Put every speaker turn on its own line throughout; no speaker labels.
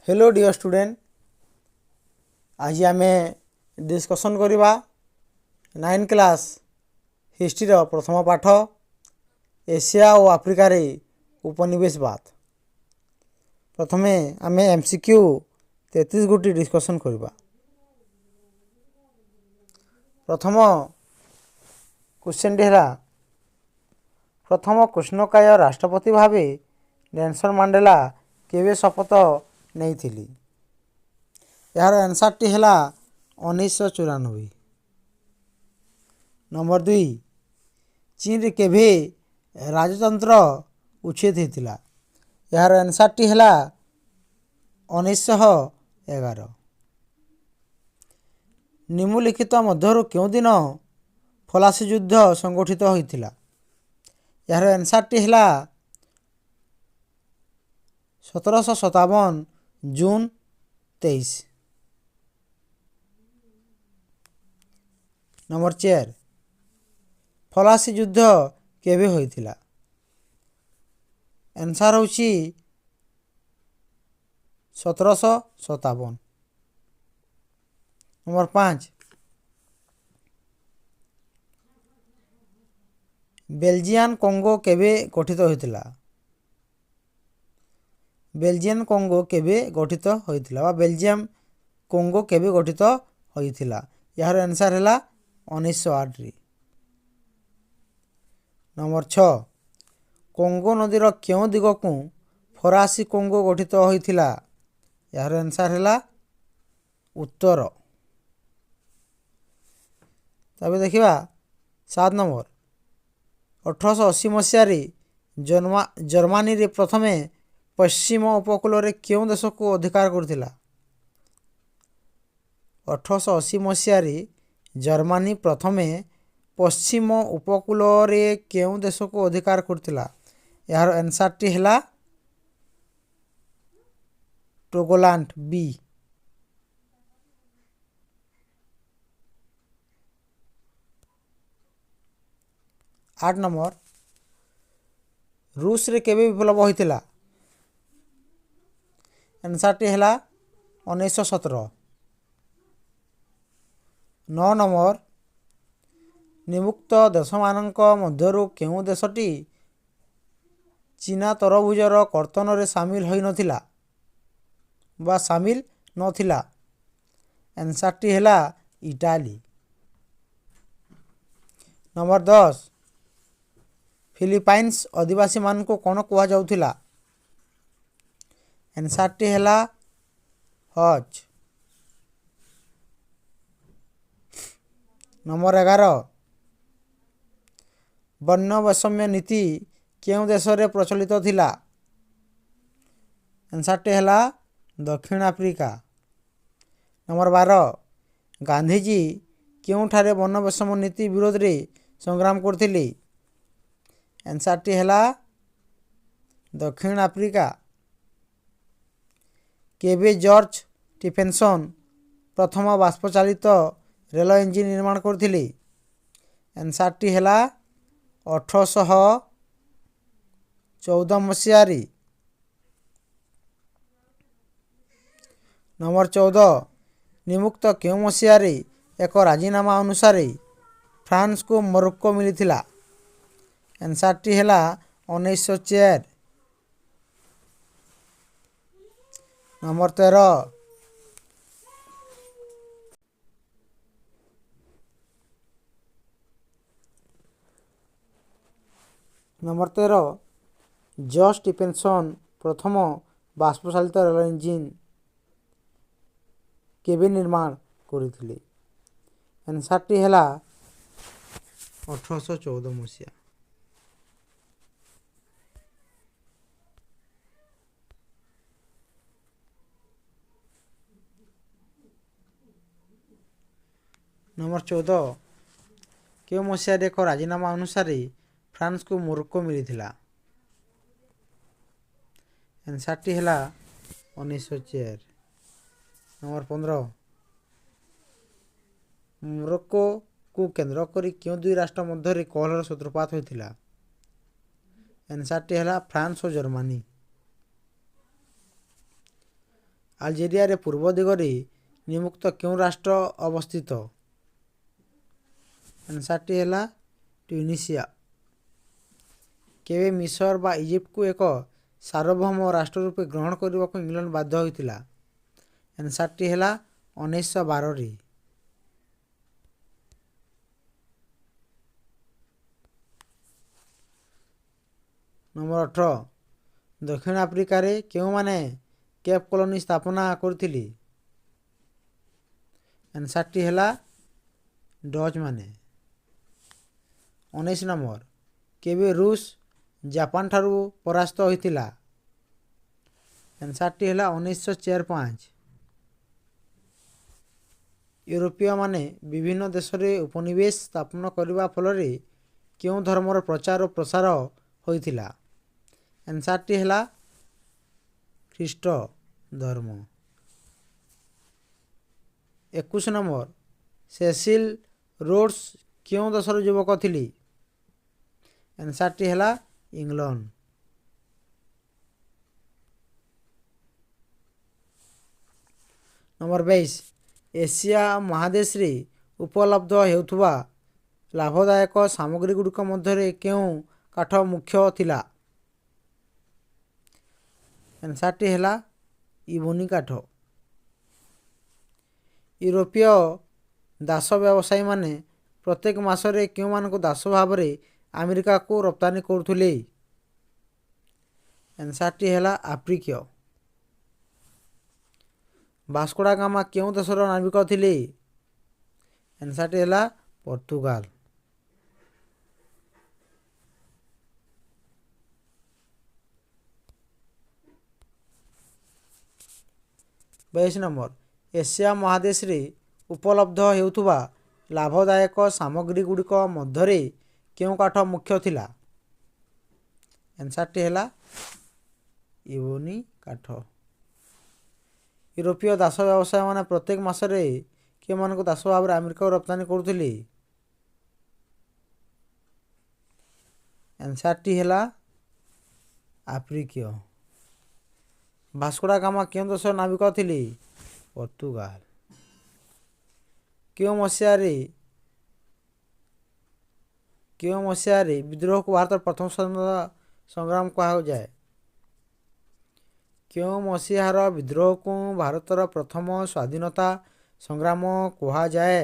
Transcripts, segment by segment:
Hello deer student, ଆଜି ଆମେ discussion କରିବା ନାଇନ୍ କ୍ଲାସ୍ ହିଷ୍ଟ୍ରିର ପ୍ରଥମ ପାଠ ଏସିଆ ଓ ଆଫ୍ରିକାରେ ଉପନିବେଶବାଦ। ପ୍ରଥମେ ଆମେ MCQ 33 ଗୋଟି ଡିସ୍କସନ୍ କରିବା। ପ୍ରଥମ କ୍ୱେଶ୍ଚନ୍ଟି ହେଲା, ପ୍ରଥମ କୃଷ୍ଣକାୟ ରାଷ୍ଟ୍ରପତି ଭାବେ ନେଲସନ୍ ମାଣ୍ଡେଲା କେବେ ଶପଥ ନେଇଥିଲେ? ଏହାର ଆନ୍ସର୍ଟି ହେଲା 1994। ନମ୍ବର 2, ଚୀନରେ କେବେ ରାଜତନ୍ତ୍ର ଉଚ୍ଛେଦ ହୋଇଥିଲା? ଏହାର ଆନ୍ସର୍ଟି ହେଲା 1911। ନିମ୍ନଲିଖିତ ମଧ୍ୟରୁ କେଉଁ ଦିନ ଫଲାସି ଯୁଦ୍ଧ ସଂଗଠିତ ହୋଇଥିଲା? ଏହାର ଆନ୍ସର୍ଟି ହେଲା 1757 ଜୁନ୍ 23। ନମ୍ବର 4, ଫଲାସି ଯୁଦ୍ଧ କେବେ ହୋଇଥିଲା? ଆନ୍ସର୍ ହେଉଛି 1757। ନମ୍ବର 5, ବେଲଜିଆନ୍ କଙ୍ଗୋ କେବେ ଗଠିତ ହୋଇଥିଲା? ବେଲଜିଆନ୍ କଙ୍ଗୋ କେବେ ଗଠିତ ହୋଇଥିଲା ବା ବେଲଜିୟମ୍ କଙ୍ଗୋ କେବେ ଗଠିତ ହୋଇଥିଲା? ଏହାର ଆନ୍ସର୍ ହେଲା 1908ରେ। ନମ୍ବର 6, କଙ୍ଗୋ ନଦୀର କେଉଁ ଦିଗକୁ ଫରାସୀ କଙ୍ଗୋ ଗଠିତ ହୋଇଥିଲା? ଏହାର ଆନ୍ସର୍ ହେଲା ଉତ୍ତର। ତାପରେ ଦେଖିବା 7 ନମ୍ବର, 1880 ମସିହାରେ ଜର୍ମାନୀରେ ପ୍ରଥମେ ପଶ୍ଚିମ ଉପକୂଳରେ କେଉଁ ଦେଶକୁ ଅଧିକାର କରିଥିଲା? 1880 ମସିହାରେ ଜର୍ମାନୀ ପ୍ରଥମେ ପଶ୍ଚିମ ଉପକୂଳରେ କେଉଁ ଦେଶକୁ ଅଧିକାର କରିଥିଲା? ଏହାର ଆନ୍ସର୍ଟି ହେଲା ଟୋଗୋଲାଣ୍ଡ ବି। 8 ନମ୍ବର, ରୁଷରେ କେବେ ବିପ୍ଳବ ହୋଇଥିଲା? ଆନ୍ସର୍ଟି ହେଲା 1917। 9 ନମ୍ବର, ନିମ୍ନୋକ୍ତ ଦେଶମାନଙ୍କ ମଧ୍ୟରୁ କେଉଁ ଦେଶଟି ଚୀନା ତରଭୁଜର କର୍ତ୍ତନରେ ସାମିଲ ହୋଇନଥିଲା ବା ସାମିଲ ନଥିଲା? ଆନ୍ସର୍ଟି ହେଲା ଇଟାଲୀ। ନମ୍ବର 10, ଫିଲିପାଇନ୍ସ ଅଧିବାସୀମାନଙ୍କୁ କ'ଣ କୁହାଯାଉଥିଲା? ଆନ୍ସର୍ଟି ହେଲା ହଜ୍। ନମ୍ବର 11, ବର୍ଣ୍ଣ ବୈଷମ୍ୟ ନୀତି କେଉଁ ଦେଶରେ ପ୍ରଚଳିତ ଥିଲା? ଆନ୍ସର୍ଟି ହେଲା ଦକ୍ଷିଣ ଆଫ୍ରିକା। ନମ୍ବର 12, ଗାନ୍ଧିଜୀ କେଉଁଠାରେ ବର୍ଣ୍ଣ ବୈଷମ୍ୟ ନୀତି ବିରୋଧରେ ସଂଗ୍ରାମ କରିଥିଲେ? ଆନ୍ସର୍ଟି ହେଲା ଦକ୍ଷିଣ ଆଫ୍ରିକା। କେବେ ଜର୍ଜ ଷ୍ଟିଫେନସନ୍ ପ୍ରଥମ ବାଷ୍ପଚାଳିତ ରେଳ ଇଞ୍ଜିନ୍ ନିର୍ମାଣ କରିଥିଲେ? ଆନ୍ସର୍ଟି ହେଲା 1814 ମସିହାରେ। ନମ୍ବର 14, ନିମ୍ନୋକ୍ତ କେଉଁ ମସିହାରେ ଏକ ରାଜିନାମା ଅନୁସାରେ ଫ୍ରାନ୍ସକୁ ମୋରୋକ୍କୋ ମିଳିଥିଲା? ଆନ୍ସର୍ଟି ହେଲା 1904। ନମ୍ବର 13, ନମ୍ବର 13, ଜର୍ଜ ଷ୍ଟିଫେନସନ୍ ପ୍ରଥମ ବାଷ୍ପଚାଳିତ ରେଳ ଇଞ୍ଜିନ୍ କେବେ ନିର୍ମାଣ କରିଥିଲେ? ଆନ୍ସର୍ଟି ହେଲା 1814 ମସିହା। ନମ୍ବର 14, କେଉଁ ମସିହାରେ ଏକ ରାଜିନାମା ଅନୁସାରେ ଫ୍ରାନ୍ସକୁ ମୋରୋକ୍କୋ ମିଳିଥିଲା? ଆନ୍ସର୍ଟି ହେଲା 1904। ନମ୍ବର 15, ମୋରୋକ୍କୋକୁ କେନ୍ଦ୍ର କରି କେଉଁ ଦୁଇ ରାଷ୍ଟ୍ର ମଧ୍ୟରେ କଳହର ସୂତ୍ରପାତ ହୋଇଥିଲା? ଆନ୍ସର୍ଟି ହେଲା ଫ୍ରାନ୍ସ ଓ ଜର୍ମାନୀ। ଆଲଜେରିଆରେ ପୂର୍ବ ଦିଗରେ ନିମ୍ନୋକ୍ତ କେଉଁ ରାଷ୍ଟ୍ର ଅବସ୍ଥିତ? ଆନ୍ସର୍ଟି ହେଲା ଟ୍ୟୁନିସିଆ। କେବେ ମିଶର ବା ଇଜିପ୍ଟକୁ ଏକ ସାର୍ବଭୌମ ରାଷ୍ଟ୍ର ରୂପେ ଗ୍ରହଣ କରିବାକୁ ଇଂଲଣ୍ଡ ବାଧ୍ୟ ହୋଇଥିଲା? ଆନ୍ସର୍ଟି ହେଲା 1912ରେ। ନମ୍ବର 18, ଦକ୍ଷିଣ ଆଫ୍ରିକାରେ କେଉଁମାନେ କେପ୍ କଲୋନୀ ସ୍ଥାପନା କରିଥିଲେ? ଆନ୍ସର୍ଟି ହେଲା ଡଚ୍ମାନେ। 19 ନମ୍ବର, କେବେ ରୁଷ ଜାପାନଠାରୁ ପରାସ୍ତ ହୋଇଥିଲା? ଆନ୍ସର୍ଟି ହେଲା 1904-5। ୟୁରୋପୀୟମାନେ ବିଭିନ୍ନ ଦେଶରେ ଉପନିବେଶ ସ୍ଥାପନ କରିବା ଫଳରେ କେଉଁ ଧର୍ମର ପ୍ରଚାର ଓ ପ୍ରସାର ହୋଇଥିଲା? ଆନ୍ସର୍ଟି ହେଲା ଖ୍ରୀଷ୍ଟ ଧର୍ମ। 21 ନମ୍ବର, ସେସିଲ୍ ରୋଡ୍ସ କେଉଁ ଦେଶର ଯୁବକ ଥିଲେ? ଆନ୍ସର୍ଟି ହେଲା ଇଂଲଣ୍ଡ। ନମ୍ବର 22, ଏସିଆ ମହାଦେଶରେ ଉପଲବ୍ଧ ହେଉଥିବା ଲାଭଦାୟକ ସାମଗ୍ରୀଗୁଡ଼ିକ ମଧ୍ୟରେ କେଉଁ କାଠ ମୁଖ୍ୟ ଥିଲା? ଆନ୍ସର୍ଟି ହେଲା ଇବୋନି କାଠ। ୟୁରୋପୀୟ ଦାସ ବ୍ୟବସାୟୀମାନେ ପ୍ରତ୍ୟେକ ମାସରେ କେଉଁମାନଙ୍କୁ ଦାସ ଭାବରେ ଆମେରିକାକୁ ରପ୍ତାନି କରୁଥିଲେ? ଆନ୍ସର୍ଟି ହେଲା ଆଫ୍ରିକୀୟ। ଭାସ୍କୋଡା ଗାମା କେଉଁ ଦେଶର ନାବିକ ଥିଲେ? ଆନ୍ସର୍ଟି ହେଲା ପର୍ତ୍ତୁଗାଲ। 22 ନମ୍ବର, ଏସିଆ ମହାଦେଶରେ ଉପଲବ୍ଧ ହେଉଥିବା ଲାଭଦାୟକ ସାମଗ୍ରୀଗୁଡ଼ିକ ମଧ୍ୟରେ କେଉଁ କାଠ ମୁଖ୍ୟ ଥିଲା? ଆନ୍ସର୍ଟି ହେଲା ଇବୋନି କାଠ। ୟୁରୋପୀୟ ଦାସ ବ୍ୟବସାୟୀମାନେ ପ୍ରତ୍ୟେକ ମାସରେ କେଉଁମାନଙ୍କୁ ଦାସ ଭାବରେ ଆମେରିକାକୁ ରପ୍ତାନି କରୁଥିଲେ? ଆନ୍ସର୍ଟି ହେଲା ଆଫ୍ରିକୀୟ। ଭାସ୍କୋଡା ଗାମା କେଉଁ ଦେଶର ନାବିକ ଥିଲେ? ପର୍ତ୍ତୁଗାଲ। କେଉଁ ମସିହାରେ ବିଦ୍ରୋହକୁ ଭାରତର ପ୍ରଥମ ସ୍ୱାଧୀନତା ସଂଗ୍ରାମ କୁହାଯାଏ? କେଉଁ ମସିହାର ବିଦ୍ରୋହକୁ ଭାରତର ପ୍ରଥମ ସ୍ୱାଧୀନତା ସଂଗ୍ରାମ କୁହାଯାଏ?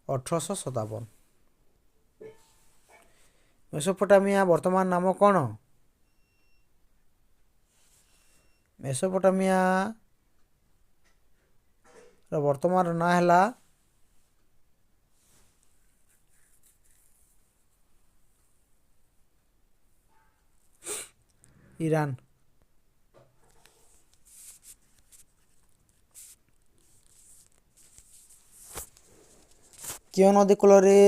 1857। ମେସୋପୋଟାମିଆ ବର୍ତ୍ତମାନ ନାମ କ'ଣ? ମେସୋପୋଟାମିଆର ବର୍ତ୍ତମାନର ନାଁ ହେଲା ଇରାନ। କେଉଁ ନଦୀ କୂଳରେ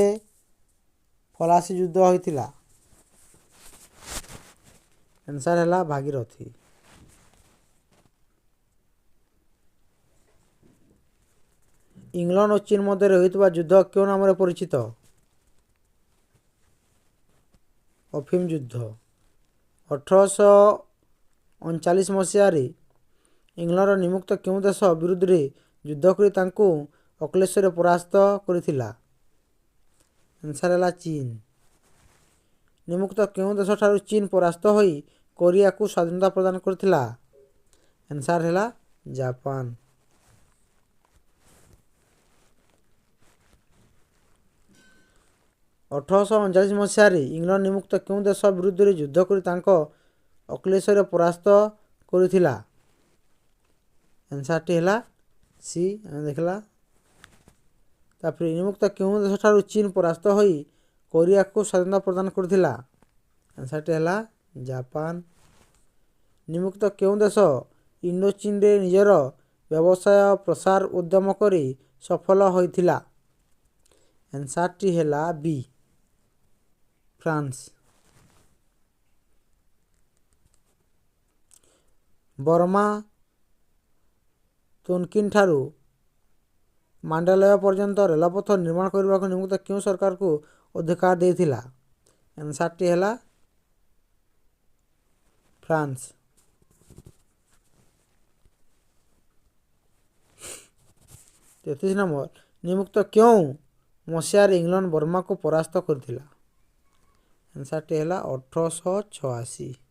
ଫଲାସି ଯୁଦ୍ଧ ହୋଇଥିଲା? ଆନ୍ସର୍ ହେଲା ଭାଗୀରଥୀ। ଇଂଲଣ୍ଡ ଓ ଚୀନ ମଧ୍ୟରେ ହୋଇଥିବା ଯୁଦ୍ଧ କେଉଁ ନାମରେ ପରିଚିତ? ଅଫିମ ଯୁଦ୍ଧ। 1839 ମସିହାରେ ଇଂଲଣ୍ଡର ନିମ୍ନୋକ୍ତ କେଉଁ ଦେଶ ବିରୁଦ୍ଧରେ ଯୁଦ୍ଧ କରି ତାଙ୍କୁ ଅକ୍ଲେଶରେ ପରାସ୍ତ କରିଥିଲା? ଆନ୍ସର୍ ହେଲା ଚୀନ। ନିମ୍ନୋକ୍ତ କେଉଁ ଦେଶଠାରୁ ଚୀନ ପରାସ୍ତ ହୋଇ କୋରିଆକୁ ସ୍ୱାଧୀନତା ପ୍ରଦାନ କରିଥିଲା? ଆନ୍ସର୍ ହେଲା ଜାପାନ। 1839 ମସିହାରେ ଇଂଲଣ୍ଡ ନିମ୍ନୋକ୍ତ କେଉଁ ଦେଶ ବିରୁଦ୍ଧରେ ଯୁଦ୍ଧ କରି ତାଙ୍କ ଅକ୍ଲେଶରେ ପରାସ୍ତ କରିଥିଲା? ଆନ୍ସର୍ଟି ହେଲା ସି, ଆମେ ଦେଖିଲା। ତାପରେ ନିମ୍ନୋକ୍ତ କେଉଁ ଦେଶଠାରୁ ଚୀନ ପରାସ୍ତ ହୋଇ କୋରିଆକୁ ସ୍ୱାଧୀନତା ପ୍ରଦାନ କରିଥିଲା? ଆନ୍ସର୍ଟି ହେଲା ଜାପାନ। ନିମ୍ନୋକ୍ତ କେଉଁ ଦେଶ ଇଣ୍ଡୋ ଚୀନରେ ନିଜର ବ୍ୟବସାୟ ପ୍ରସାର ଉଦ୍ୟମ କରି ସଫଳ ହୋଇଥିଲା? ଆନ୍ସର୍ଟି ହେଲା ବି, ଫ୍ରାନ୍ସ। ବର୍ମା ତୋନକିନ୍ ଠାରୁ ମାଣ୍ଡାଲୟ ପର୍ଯ୍ୟନ୍ତ ରେଳପଥ ନିର୍ମାଣ କରିବାକୁ ନିମ୍ନୋକ୍ତ କେଉଁ ସରକାରକୁ ଅଧିକାର ଦେଇଥିଲା? ଆନ୍ସର୍ଟି ହେଲା ଫ୍ରାନ୍ସ। 33 ନମ୍ବର, ନିମ୍ନୋକ୍ତ କେଉଁ ମସିହାରେ ଇଂଲଣ୍ଡ ବର୍ମାକୁ ପରାସ୍ତ କରିଥିଲା? ଆନ୍ସର୍ଟି ହେଲା 1886।